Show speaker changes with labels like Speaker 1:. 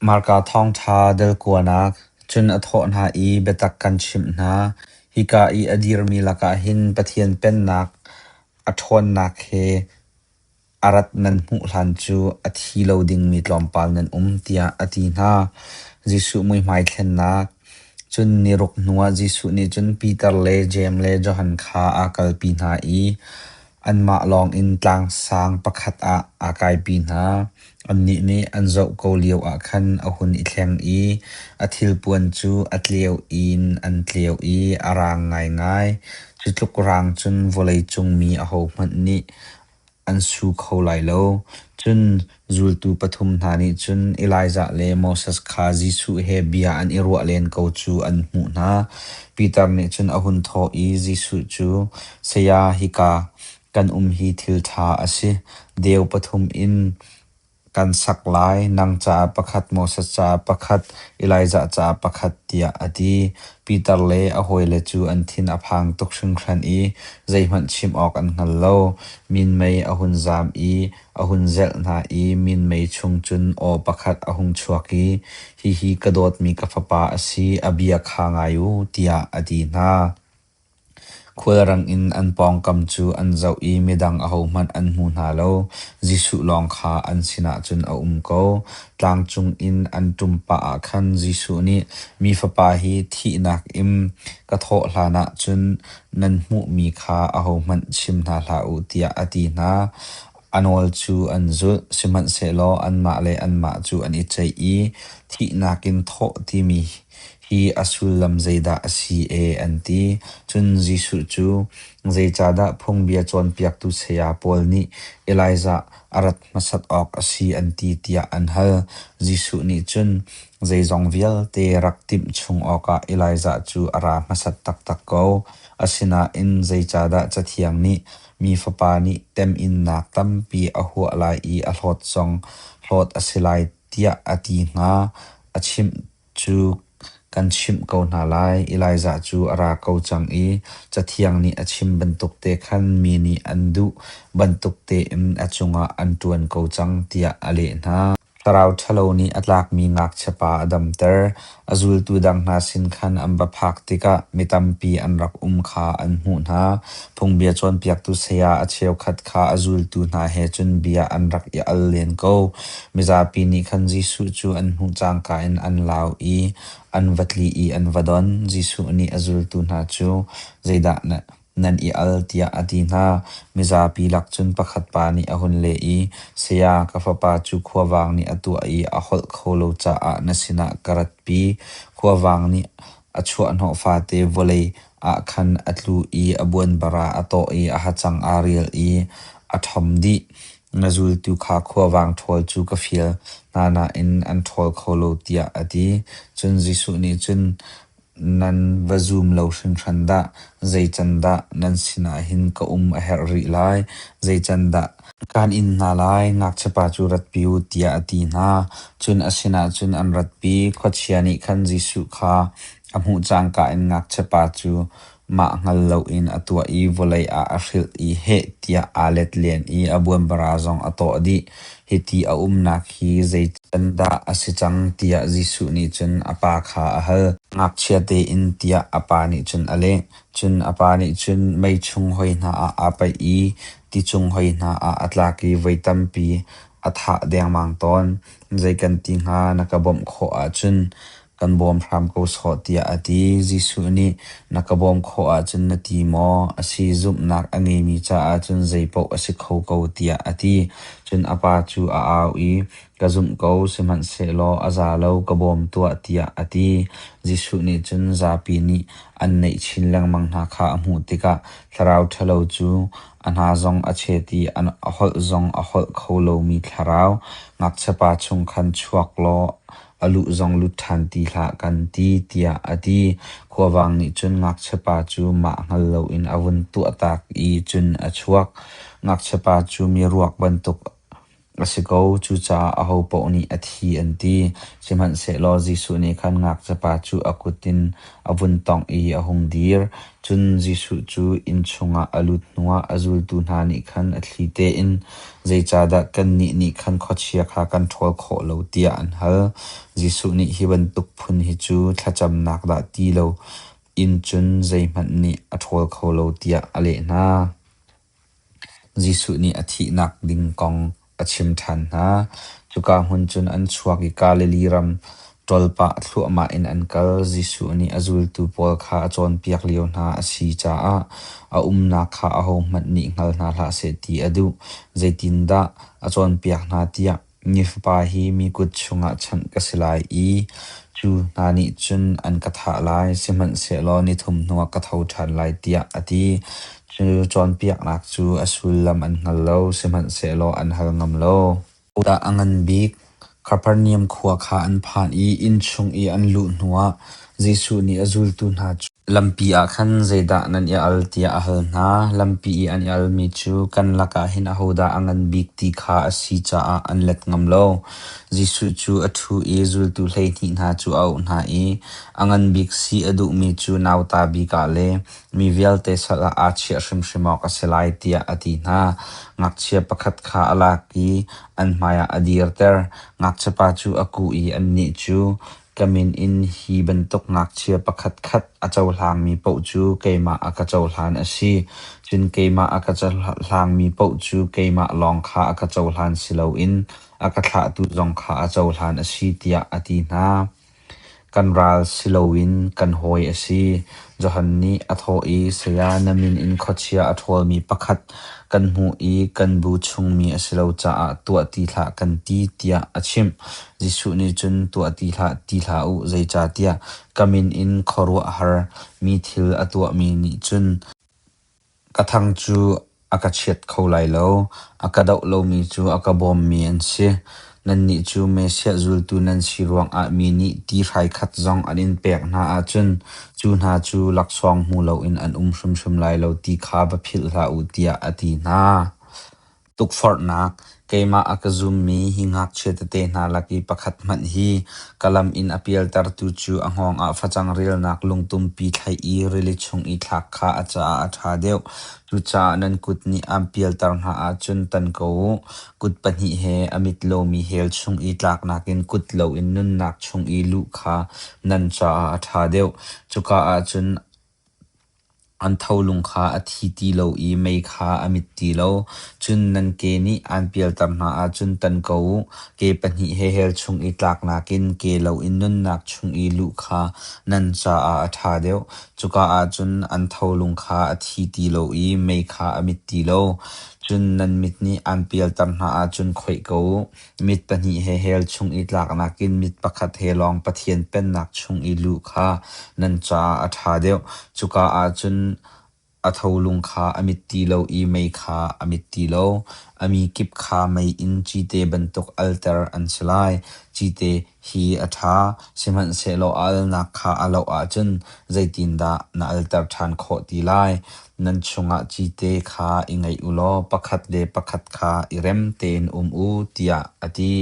Speaker 1: Marka thawngṭha dal kuanak, cun a thawh hna i biatak kan chimh hna. Hika i a dirmi lakah hin Pathian Pennak a ṭhawnnak he a rat nan hmuh hlan cu a thi lo dingmi tlawmpal nan um, tiah a ti hna. Jesuh muihmai thlennak. Cun ni ruk hnuah Jesuh nih cun Piter le Jeim le Johan kha aa kalpi hna i anmah lawngin tlang sang pakhat ah aa kaipi hna. Annih nih an zoh ko lioah khan a hun i thleng i a thilpuan cu a tleu in an tleu i a rang ngaingai. Cu tluk rang cun vawleicung mi ahohmanh nih an su kho lai lo. Cun zultu pathum hna nih cun Elijah le Moses kha Jesuh he bia an i ruah len ko cu an hmuh hna. Piter nih cun a hun thawh i Jesuh cu, “Saya, hika kan um hi thil ṭha a si. Deu pathum in kan sak lai, nang caah pakhat, Moses caah pakhat, Elijah caah pakhat,” tiah a ti. Piter le a hawile cu an thin a phang tuk hringhran i zeihmanh chim awk an hngal lo. Minmei a hun zam i a hun zelh hna i minmei chung cun aw pakhat a hung chuak i, “Hihi ka dawtmi ka fapa a si, a bia kha ngai u,” tiah a ti hna. Khualrang in an pawngkam cu an zoh i midang ahohmanh an hmu hna lo; Jesuh lawng kha an sinah cun a um ko. Tlang cungin an ṭum pah ah khan Jesuh nih, “Mi Fapa hi thihnak in ka thawh hlanah cun nan hmuhmi kha ahohmanh chim hna hlah u,” tiah a ti hna. A nawl cu an zulh, sihmanhsehlaw anmah le anmah cu an i ceih i, “Thihnak in thawh timi hi a sullam zeidah a si ee?” an ti. Cun Jesuh cu, “Zeicahdah phungbia cawnpiaktu saya pawl nih Elijah a rat hmasat awk a si an ti?” tiah an hal. Jesuh nih cun, “Zeizong vialte rak timh chung awkah Elijah cu a ra hmasat taktak ko. Asinain zeicahdah Cathiang nih, ‘Mi Fapa nih temhinnak tampi a huah lai i a hlawt zong hlawt a si lai,’ tiah a ti hnga?” A chimh cu kan chimh ko hna lai. Elijah cu a ra ko cang i Cathiang nih a chim bantuk te khan mi nih an duh bantuk tein a cungah an ṭuan ko cang, tiah a leh hna. Thlarau ṭhalo nih a tlakmi ngakchiapa a damter. A zultu dang hna sin khan an va phak tikah mi tampi an rak um kha an hmuh hna. Phungbia cawnpiaktu saya a cheukhat kha a zultu hna he cun bia an rak i al len ko. Mizapi nih khan Jesuh cu an hmuh cangka in an lau i an va tli i an va don. Jesuh nih a zultu hna cu, “Zeidah nan i al?” tiah a ti hna. Mizapi lak cun pakhat pa nih a hun leh i, “Saya, ka fapa cu khuavang nih a tuah i a holh kho lo caah na sinah ka ratpi. Khuavang nih a chuahhnawh fate vawlei ah khan a tlu i a buanbara a tawh i a hacang aa rial i a ṭhom dih. Na zultu kha khuavang ṭhawl cu ka fial hna nain an ṭhawl kho lo,” tiah a ti. Cun Jesuh nih cun, “Nan va zum lo hringhran dah! Zei can dah nan sinah hin ka um a herh rih lai? Zei can dah kaan in hna lai? Ngakchiapa cu ratpi u,” tiah a ti hna. Cun a sinah cun an ratpi. Khuachia nih khan Jesuh kha a hmuh cangka in ngakchiapa cu mah hngal loin a tuah i vawlei ah a hrilh i heh tiah aa let len i a buanbara zong a tawh dih. Hiti a umnak hi zei can dah a si cang tiah Jesuh nih cun a pa kha a hal. Ngakchia tein tiah a pa nih cun a leh. Cun a pa nih cun mei chung hoi hna ah aa paih i ti chung hoi hna ah a tlak i voi tampi a thah dengmang tawn. Zei kan ti hnga na ka bawmh khawh ahcun kan bawm hram ko sawh tiah a ti. Jesuh nih na ka bawm khawh ahcun na ti maw? A si, zumhnak a ngeimi caah cun zeipaoh a si kho ko tiah a ti. Cun a pa cu a au i, Ka zumh ko, sihmanhsehlaw a za lo, ka bawm tuah tiah a ti. Jesuh nih cun zapi nih an naih chin lengmang hna kha a hmuh tikah thlarau ṭhalo cu a hna zong a chet i a holh zong a holh kho lomi thlarau, ngakchiapa chung khan chuak law a luh zong lut ṭhan ti hlah kan ti, tiah a ti. Khuavang nih cun ngakchiapa cu mah hngal loin a vun tuahtak i cun a chuak. Ngakchiapa cu miruak bantuk A si ko, cucaah ahopaoh nih a thi an ti. Sihmanhsehlaw Jesuh nih khan ngakchiapa cu a kut in a vun tawngh i a hung dir. Cun Jesuh cu inn chungah a lut hnuah a zultu hna nih khan a thli tein, “Zeicahdah kannih nih khan khuachia kha kan ṭhawl khawh lo?” tiah an hal. Jesuh nih, “Hi bantuk phun hi cu thlacamnak dah ti lo in cun zeihmanh nih a ṭhawl kho lo,” tiah a leh hna. Jesuh nih a thihnak ding kong a chim ṭhan hna. Cuka hmun cun an chuak i Galilee ram ṭolpah thluahmah in an kal. Jesuh nih a zultu pawl kha a cawnpiak lio hna a si caah a umnak kha ahohmanh nih hngal hna hlah seh ti a duh. Zeitindah a cawnpiak hna tiah, “Mi Fapa hi mi kut chungah chanh ka si lai i cu hna nih cun an ka thah lai, sihmanhsehlaw ni thum hnuah ka tho ṭhan lai,” tiah a ti. Cu cawnpiaknak cu a sullam an hngal lo, sihmanhsehlaw an hal ngam lo. Hodah a ngan bik? Kapernaum khua kha an phan i inn chung i an luh hnuah Jesuh nih a zultu hna cu lampi ah khan zeidah nan i al tiah a hal hna. Lampi i an i almi cu kan lakah hin ahodah a ngan bik ti kha a si caah an let ngam lo. Jesuh cu a ṭhu i zultu 12 hna cu a auh hna i a ngan bik si a duhmi cu nauta bik ah le mi vialte sal ah aa chiah hrimhrim awk a si lai tiah a ti hna. Ngakchia pakhat kha a lak i an hmaiah a dirter. Ngakchiapa cu a kuh i annih cu, “Ka min in hi bantuk ngakchia pakhatkhat a cohlangmi paoh cu keimah a ka cohlan a si. Cun keimah a ka cohlangmi paoh cu keimah lawng kha a ka cohlan si loin a ka thlahtu zong kha a cohlan a si,” tiah a ti hna. Kan ral si loin kan hawi a si. Johan nih a thawh i, “Saya, na min in khuachia a ṭhawlmi pakhat kan hmuh i kan bu chungmi a si lo caah tuah ti hlah kan ti,” tiah a chimh. Jesuh nih cun, “Tuah ti hlah ti hlah u, zeicahtiah ka min in khuaruahhar mi thil a tuahmi nih cun ka thang cu a ka chiat kho lai lo. A ka doh lomi cu a ka bawmmi an si. Nannih cu Messiah zultu nan si ruangah mi nih ti hraikhat zong an in pek hna ahcun cu hna cu laksawng hmu loin an um hrimhrim lai lo ti kha va philh hlah u, tiah a ti hna. Tukforhnak: Keimah a ka zummi hi ngakchia tete hna lak i pakhat hmanh hi ka lam in a pialtertu cu a hngawng ah facang rialnak lungtumpi thlaih i rili chung i thlak kha a caah a ṭha deuh. Cucaah nan kut nih aan pialter hna ahcun tan ko u. Kut pahnih he a mit lomi hell chung i tlak nakin kut loin nunnak chung i luh kha nan caah a ṭha deuh. Cuka ah cun An tholung kha a thi ti lo i mei kha a mit ti lo. Cun nan ke nih aan pialter hna ahcun tan ko u. Ke pahnih he hell chung i tlak nakin ke loin nunnak chung i luh kha nan caah a ṭha deuh. Cuka ah cun an tholung kha a thi ti lo i mei kha a mit ti lo. Cun nan mit nih aan pialter hna ahcun khoih ko u. Mit pahnih he hell chung i tlak nakin mit pakhat he lawng Pathian Pennak chung i luh kha nan caah a ṭha deuh. Cuka ah cun a tholung kha a mit ti lo i mei kha a mit ti lo. A mi kip kha mei in cite bantuk alter an si lai. Cite hi a ṭha, sihmanhsehlaw a alnak kha a loh ahcun zeitindah na alter ṭhan khawh ti lai? Nan chungah cite kha i ngeih u law pakhat le pakhat kha i rem tein um u, tiah a ti.